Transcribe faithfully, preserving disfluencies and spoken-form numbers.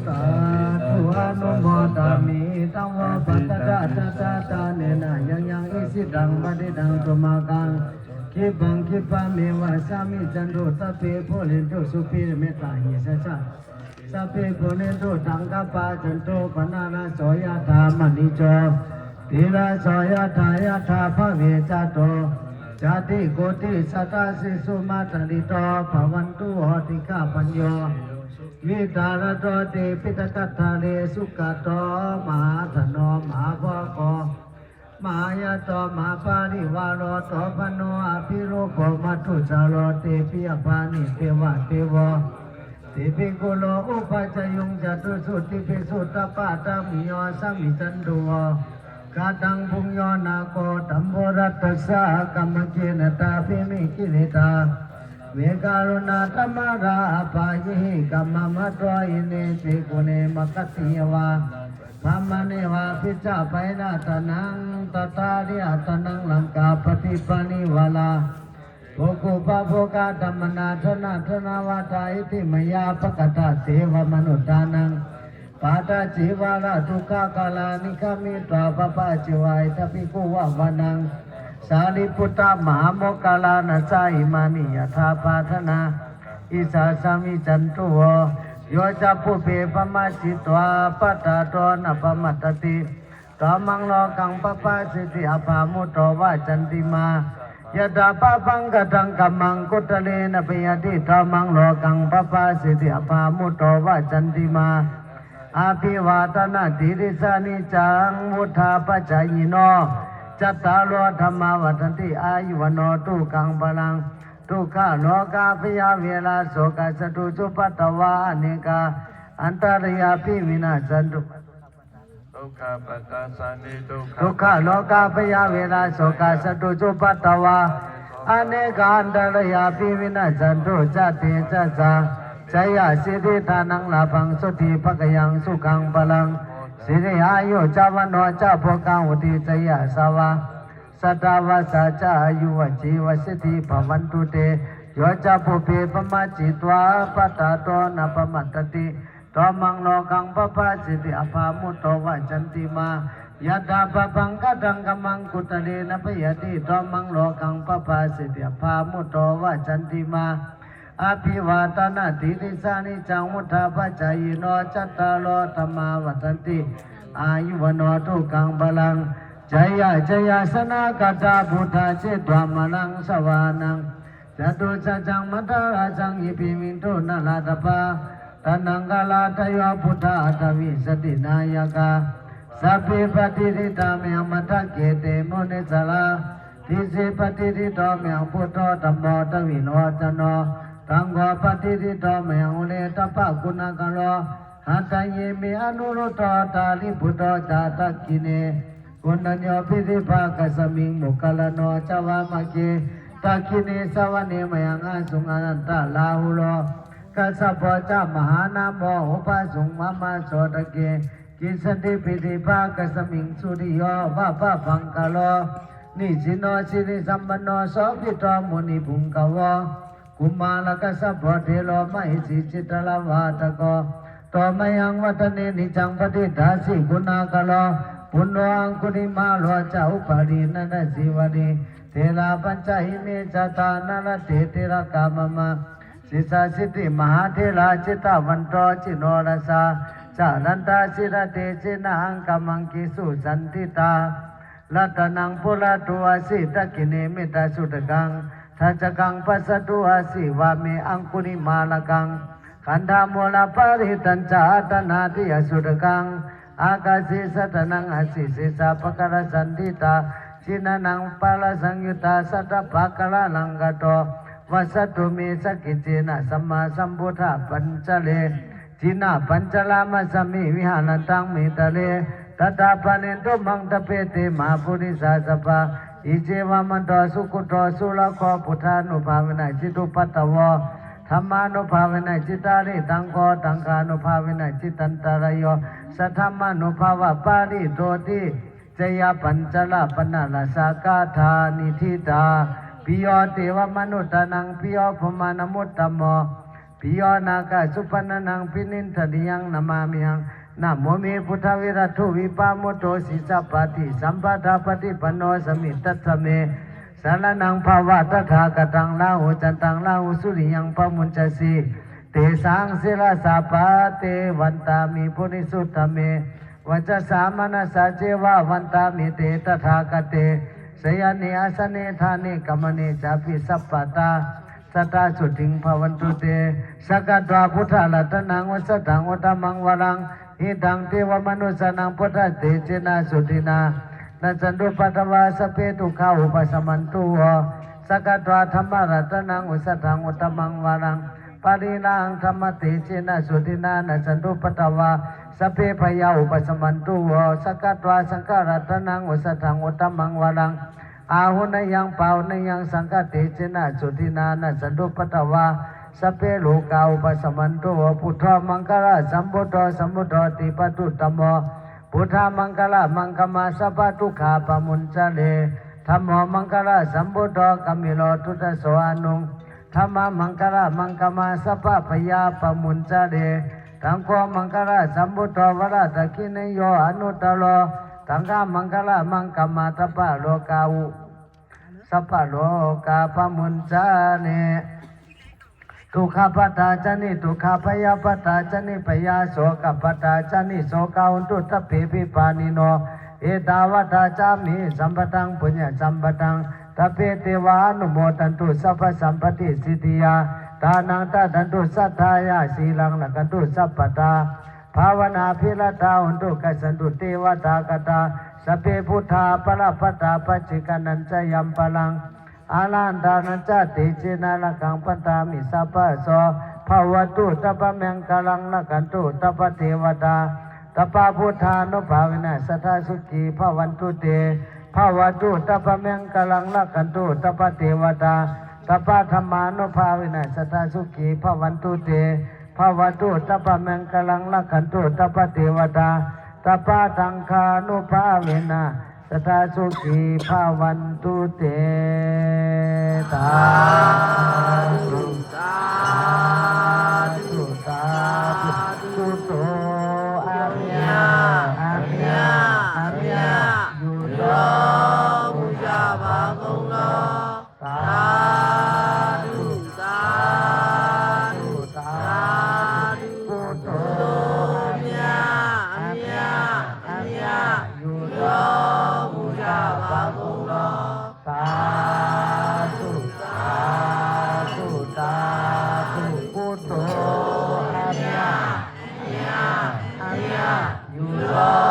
Sādhu anumodāmi. Taṃ vo bhaddekarattacātanena yaṃ yaṃ icchitaṃ patiṭṭhaṃ tumhākaṃ, khippaṃ khippameva samijjhatu, sabbe pūrentu saṅkappā, cando paṇṇaraso yathā, maṇi jotiraso yathā, yathā phavitabbo. Cattikoti satahassi sumadassito, bhavantu okāsapañño, vītarādo te piṭakattare. Sugato mahādhano mahābhogo, mahāyaso mahāparivāro, tappamāno abhirūpo mathusāro, tepi abbhāni devā devo, tepi kulo upajjhāyuṃ, catūsu dīpesu tappataraṃ, yo samijjhatu vo kataṃ puñño, nāgo tamhorassassa, kammakkhiṇā tathāpi me, kittayā vegaruṇā, taṃ mārā apaggīhi, kammato ine ce guṇe makkhaseyya vā, brahmane vā pissa pahīnā, taṇhaṅkarāhi taṇhaṃ, rakkhaṃ bandhāmi vārā, bhikkhū pāpū kaṭṭhamānā, daṇḍaṃ daṇḍavādā, iti mayā pakataṃ devamanussānaṃ, pāṇātibāhā dukkhakārā, nikkhammitvā pāpā ceva, etapi bhikkhū vāvanaṃ sārīputtamahāmoggallānassa, imāni yathābhadanaṃ, icchāmi samijjhatu vo, yo ca pubbe brahmā jīvitvā, pacchā nāppaṭimadāsi, dhammaṃ lokaṃ pabbajjati, abbhā muttova candimā, yathā pāpaṃ kataṃ kammaṃ, kusalena piyati, dhammaṃ lokaṃ pabbajjati, abbhā muttova candimā, abhivādanasīlissa, niccaṃ vuḍḍhāpacāyino, cattāro dhammā vaḍḍhanti, āyu vaṇṇo sukhaṃ balaṃ, dukkharogabhayā verā, sokā sattu cupaddavā, anekā antarāyāpi vinassantu. Dukkharogabhayā verā, sokā sattu cupaddavā, anekā antarāyāpi vinassantu ca tejasā. Jayasiddhi dhanaṃ lābhaṃ, sotthi bhāgyaṃ sukhaṃ balaṃ, siri āyu ca vaṇṇo ca, bhogaṃ vuḍḍhī ca yasavā, satavassā ca āyū ca jīvasiddhī bhavantu te. Yo ca pubbe brahmā jīvitvā, pacchā nāppaṭimadāsi, dhammaṃ lokaṃ pabbajjati, abbhā muttova candimā, yathā pāpaṃ kataṃ kammaṃ, kusalena piyati, dhammaṃ lokaṃ pabbajjati, abbhā muttova candimā, abhivādanasīlissa, niccaṃ vuḍḍhāpacāyino, cattāro dhammā vaḍḍhanti, āyu vaṇṇo sukhaṃ balaṃ. Jaya jaya janakāyā, buddhaṃ jitva maraṃ savanaṃ, catusaccāmathārasaṃ, ye piviṃsu narāsabhā, taṇhaṅkarādayo buddhā, aṭṭhavīsati nāyakā, sabbe patiṭṭhitā mayhaṃ, matthake te munissarā. Sīse patiṭṭhito mayhaṃ, buddho dhammo dvilocano, saṅgho patiṭṭhito mayhaṃ, ure sabbaguṇākaro. Hadaye me anuruddho, sārīputto ca dakkhiṇe, koṇḍañño piṭṭhibhāgasmiṃ, moggallāno ca vāmake. Dakkhiṇe savane mayhaṃ, āsuṃ ānandarāhulo, kassapo ca mahānāmo, ubhāsuṃ vāmasotake. Kesante piṭṭhibhāgasmiṃ, suriyo va pabhaṅkaro, nisinno sirisampanno, sobhito munipuṅgavo. Kumārakassapo thero, mahesī cittavādako, so mayhaṃ vadane niccaṃ, patiṭṭhāsi guṇākaro. Puṇṇo aṅgulimālo ca, upālī nandasīvalī, therā pañca ime jātā, nalāṭe tilakā mama. Sesāsīti mahātherā, jitavanto jinorasā, jalantā sīlatejena, aṅgamaṅgesu saṇṭhitā. Ratanaṃ purato āsi, dakkhiṇe mettasuttakaṃ, dhajaggaṃ pacchato āsi, vāme aṅgulimālakaṃ. Khandhamoraparittañca, āṭānāṭiyasuttakaṃ, ākāse chadanaṃ āsi, sesā pākārasaṇṭhitā. Jinānaṃ balasaṃyuttā, satappākāralaṅkato, vasato me sakiccena, sammāsambuddhapañjare. Jinapañjaramajjhamhi viharantaṃ mahītale, tatrāpannena tumhaṃ tapeti mahāpurisāsabhā. Iccevamanto sugutto surakkho, buddhānubhāvena jitupaddavo, dhammānubhāvena jitārisaṅgho, saṅghānubhāvena jitantarāyo, saddhammānubhāvapālitoti, jayapañjarapaṇṇarasagāthā niṭṭhitā. Piyo devamanussānaṃ, piyo brahmānamuttamo, piyo nāgasupaṇṇānaṃ, pinindriyaṃ namāmihaṃ. Namo me buddhavīratthu, vippamutto sīsapati, sabbadhapaṭipanno, sāmī tassa me saraṇaṃ bhava. Tathāgataṃ rāhubhaddhaṃ, rāhusūriyaṃ pamuñcasi, tesaṃ sirasā pāde vandāmi purisuttame. Vacasā manasā ceva vandāmete tathāgate, sayane āsane ṭhāne gamane cāpi sabbadā, sadā sotthī bhavantu te. Sakkatvā buddharatanaṃ osadhaṃ uttamaṃ varaṃ, hitaṃ devamanussānaṃ buddhatejena sotthinā, nassantupaddavā sabbe dukkhā vūpasamentu vo. Sakkatvā dhammaratanaṃ osadhaṃ uttamaṃ varaṃ, pariḷāhū dhammatejena sotthinā, nassantupaddavā sabbe bhayā vūpasamentu vo. Sakkatvā saṅgharatanaṃ osadhaṃ uttamaṃ varaṃ, āhuneyyaṃ pāhuneyyaṃ saṅghatejena sotthinā, nassantupaddavā sabbe rogā vūpasamentu vo. Buddho maṅgalasambhūto sambuddho dvipaduttamo, buddho maṅgalamāgamā sabbadukkhā pamuñcare. Dhammo maṅgalasambhūto gambhīro duddaso aṇuṃ, dhammaṃ maṅgalamāgamā sabbabhayā pamuñcare. Saṅgho maṅgalasambhūto varadakkhiṇeyyo anuttaro, saṅghaṃ maṅgalamāgamā sabbarogā u-, sabbarogā pamuñcare. Dukkhappattā ca niddukkhā bhayappattā ca nibbhayā sokappattā ca nissokā hontu sabbepi pāṇino. Ettāvatā ca amhehi sambhataṃ puññasampadaṃ sabbe devā anumodantu sabbasampattisiddhiyā. Dānaṃ dadantu saddhāya sīlaṃ rakkhantu sabbadā, bhāvanābhiratā hontu gacchantu devatāgatā. Sabbe buddhā balappattā paccekānañca yaṃ balaṃ arahantānañca tejena rakkhaṃ bandhāmi sabbaso. Bhavatu sabbamaṅgalaṃ rakkhantu sabbadevatā, sabbabuddhānubhāvena sadā sukhī bhavantu te. Bhavatu sabbamaṅgalaṃ rakkhantu sabbadevatā, sabbadhammānubhāvena sadā sukhī bhavantu te. Bhavatu sabbamaṅgalaṃ rakkhantu sabbadevatā, sabbasaṅghānubhāvena sadā sukhī bhavantu te. Sādhu, sādhu, sādhu. Buddho ariya, ariya, ariya. Yudo muja bagungo. Sādhu, sādhu, sādhu. Buddho ariya, ariya, ariya. Yudo muja bagungo. Sādhu, sādhu, sādhu. Buddho ariya, ariya, ariya. Yudo